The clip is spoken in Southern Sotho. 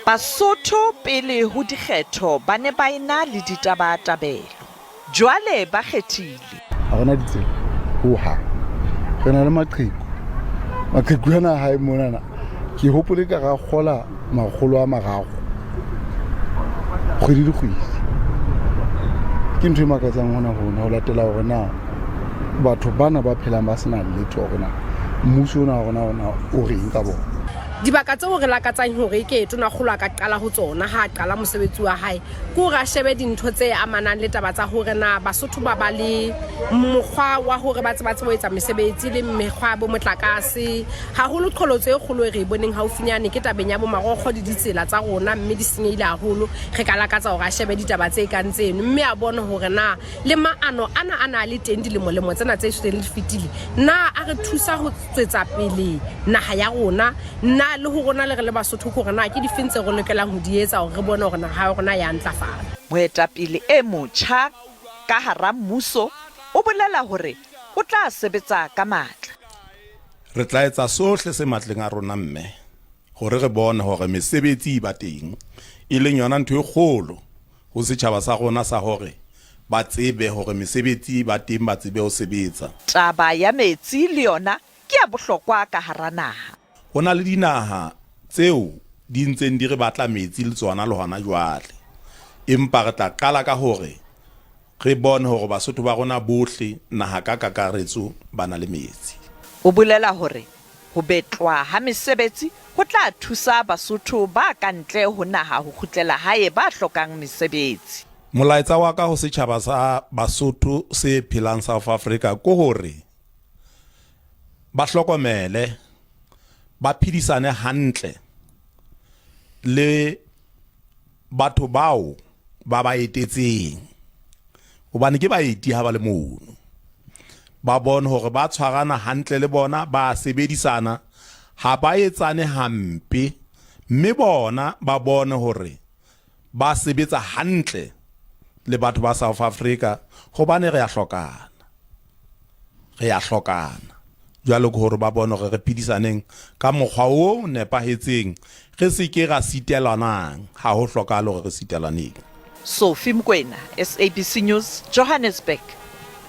Basotho pele ho dikgetho ba ne ba ena le ditabatabelo. Jwale ba kgethile. Ha rena ditsela ho hang. Re na le maqheku. Maqheku ana hae monana ke hopole ka ra kgola 300 kgwedi le kgwedi. Ke ntho e makatsang hona hona ho latela hore na batho bana ba phelang ba sena letho hore na mmuso ona wa rona ona o reng ka bona. Dibaka tseo re lakatsang hore eke Tonakgolo a ka qala ho tsona ha a qala mosebetsi wa hae ke hore a shebe dintho tse amanang le taba tsa hore na Basotho ba ba le mokgwa wa hore ba tseba tsebo etsa mesebetsi le mekgwa ya bo motlakase. Haholo qholotso e kgolo e re e boneng haufinyane ke tabeng ya bo marokgo le ditsela tsa rona mme di senyehile haholo. Re ka lakatsa hore a shebe ditaba tse kang tseno mme a bone hore na le maano ana a na le teng dilemolemo tsena tse seng di fetile na a re thusa ho tswetsa pele naha ya rona na le ho rona le re le Basotho ke hore na ke difeng tse re lokelang ho di etsa hore re bone hore naha ya rona ya ntlafala. Moetapele e motjha ka hara mmuso o bolela hore o tla sebetsa ka matla. Re tla etsa sohle se matleng a rona mme hore re bone hore mesebetsi e ba teng, e leng yona ntho e kgolo ho setjhaba sa rona sa hore ba tsebe hore mesebetsi e ba teng ba tsebe ho sebetsa. Taba ya metsi le yona ke ya bohlokwa ka hara naha. Ho na le dinaha tseo di ntseng di re batla metsi le tsona le hona jwale. Empa re tla qala ka hore re bone hore Basotho ba rona bohle naha ka kakaretso ba na le metsi. O bolela hore Ho betlwa ha mesebetsi ho tla thusa Basotho ba ka ntle ho naha ho kgutlela hae ba hlokang mesebetsi. Molaetsa wa ka ho setjhaba sa Basotho se phelang South Africa ke hore ba hlokomele, ba phedisane hantle le batho bao ba ba etetseng hobane ke baeti ha ba le mono. Ba bone hore ba tshwarana hantle le bona, ba sebedisana, ha ba etsane hampe, mme bona ba bone hore ba sebetsa hantle le batho ba South Africa hobane re a hlokana. Re a hlokana. Jwalo ke hore ba bone hore re phedisaneng ka mokgwa o nepahetseng, re se ke ra sitelanang. Ha ho hlokahale hore re sitelaneng. Sophie Mokoena, SABC News, Johannesburg.